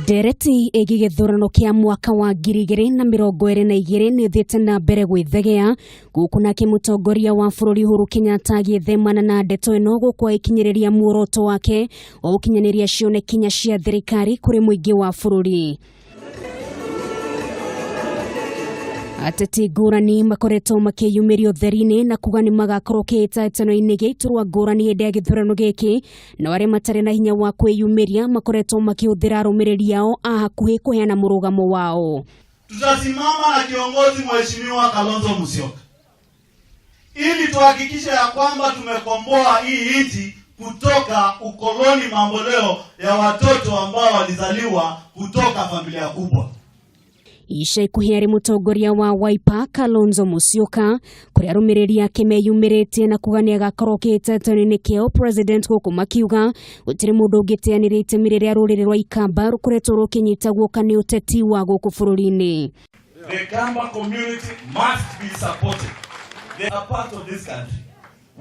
Ndereti ĩgiĩ gĩthurano kĩa mwaka wa 2022 nĩ ĩthiĩte na mbere gwĩthegea gũkũ nake mũtongoria wa bũrũri Uhuru Kenyatta agĩthemana na ndeto ĩno gũkũ agĩkinyĩrĩria muoroto wake wa gũkinyanĩria cionekinya cia thirikari kũrĩ mũingĩ wa bũrũri. Ateti ngũrani makoretwo makĩyumĩria ũtheri-inĩ na kuga nĩ magakorwo kĩhĩtahĩtano-inĩ gĩa iturwa ngũrani hĩndĩ ya gĩthurano gĩkĩ, no arĩa matarĩ na hinya wa kwĩyumĩria makoretwo makĩhũthĩra arũmĩrĩri ao a hakuhĩ kũheana mũrũgamo wao. Tutasimama na kiongozi Mheshimiwa Kalonzo Musyoka ili tuhakikishe ya kwamba tumekomboa hii nchi kutoka ukoloni mamboleo ya watoto ambao walizaliwa kutoka familia kubwa. Ica ikuhĩ arĩ mũtongoria wa Wiper Kalonzo Musyoka kũrĩa arũmĩrĩri ake meyumĩrĩtie na kuga nĩ agakorwo kĩhĩtahĩtano-inĩ kĩao president gũkũ makiuga gũtirĩ mũndũ ũngĩteanĩria itemi rĩrĩa rũrĩrĩ rwa Ikamba rũkoretwo rũkĩnyita guoka nĩ ũteti wa gũkũ bũrũri-inĩ. The Kamba community must be supported. They are part of this country.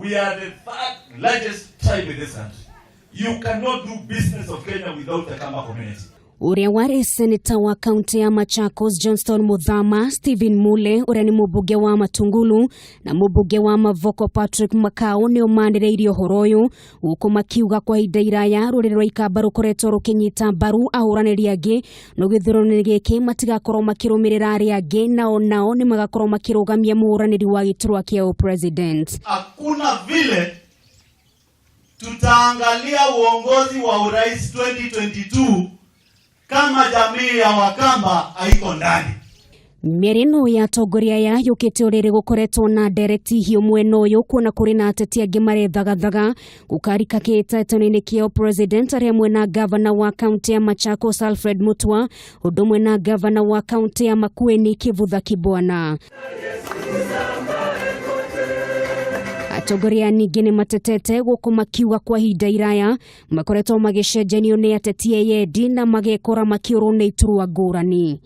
We are the third largest tribe in this country. You cannot do business of Kenya without the Kamba community. Ũrĩa warĩ seneta wa kaunti ya Machakos Johnston Muthama, Stephen Mule ũrĩa nĩ mũmbunge wa Matungulu na mũmbunge wa Mavoko Patrick Makau nĩo manĩrĩirie ũhoro ũyũ gũkũ makiuga kwa ihinda iraya rũrĩrĩ rwa Ikamba rũkoretwo rũkĩnyita mbaru ahũranĩri angĩ no gĩthurano-inĩ gĩkĩ matigakorwo makĩrũmĩrĩra arĩa angĩ nao nao nĩ magakorwo makĩrũgamia mũhũranĩri wa gĩturwa kĩa president. Hakuna vile tutaangalia uongozi wa urais 2022 kama jamii ya Wakamba haiko ndani. Mĩario ĩno ya atongoria aya yũkĩte o rĩrĩ gũkoretwo na ndereti hiũ mwena ũyũ kuona kũrĩ na ateti angĩ marethagathaga gũkarika kĩhĩtahĩtano-inĩ kĩa president arĩa hamwe na gavana wa kaunti ya Machakos Alfred Mutua ũndũ ũmwe na gavana wa kaunti ya Makueni Kivutha Kibwana. Atongoria ningĩ nĩ matetete gũkũ makiuga kwa ihinda iraya makoretwo magĩcenjanio nĩ ateti eyendi na magekora makĩũrwo nĩ iturwa ngũrani.